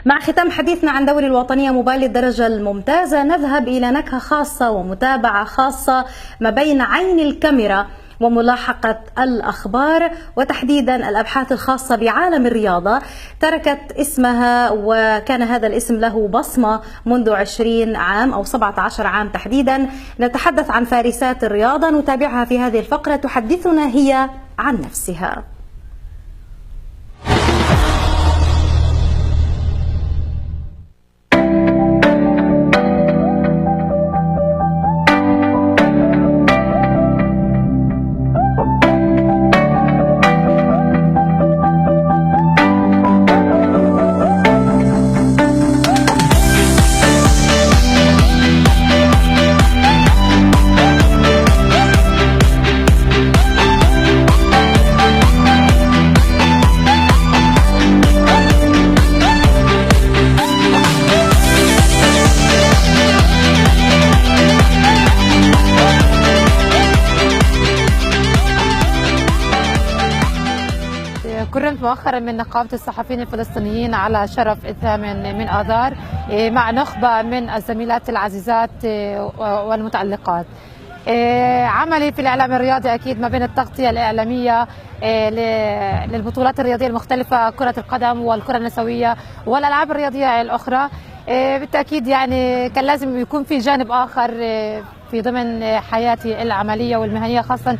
مع ختام حديثنا عن دوري الوطنية موبايل الدرجة الممتازة، نذهب إلى نكهة خاصة ومتابعة خاصة ما بين عين الكاميرا وملاحقة الأخبار، وتحديدا الأبحاث الخاصة بعالم الرياضة. تركت اسمها وكان هذا الاسم له بصمة منذ 20 عام أو 17 عام تحديدا. نتحدث عن فارسات الرياضة، نتابعها في هذه الفقرة. تحدثنا هي عن نفسها. كرمت مؤخرا من نقابة الصحفيين الفلسطينيين على شرف 8 من آذار مع نخبة من الزميلات العزيزات والمتعلقات. عملي في الإعلام الرياضي أكيد ما بين التغطية الإعلامية للبطولات الرياضية المختلفة، كرة القدم والكرة النسوية والألعاب الرياضية الأخرى. بالتأكيد يعني كان لازم يكون في جانب آخر في ضمن حياتي العملية والمهنية، خاصة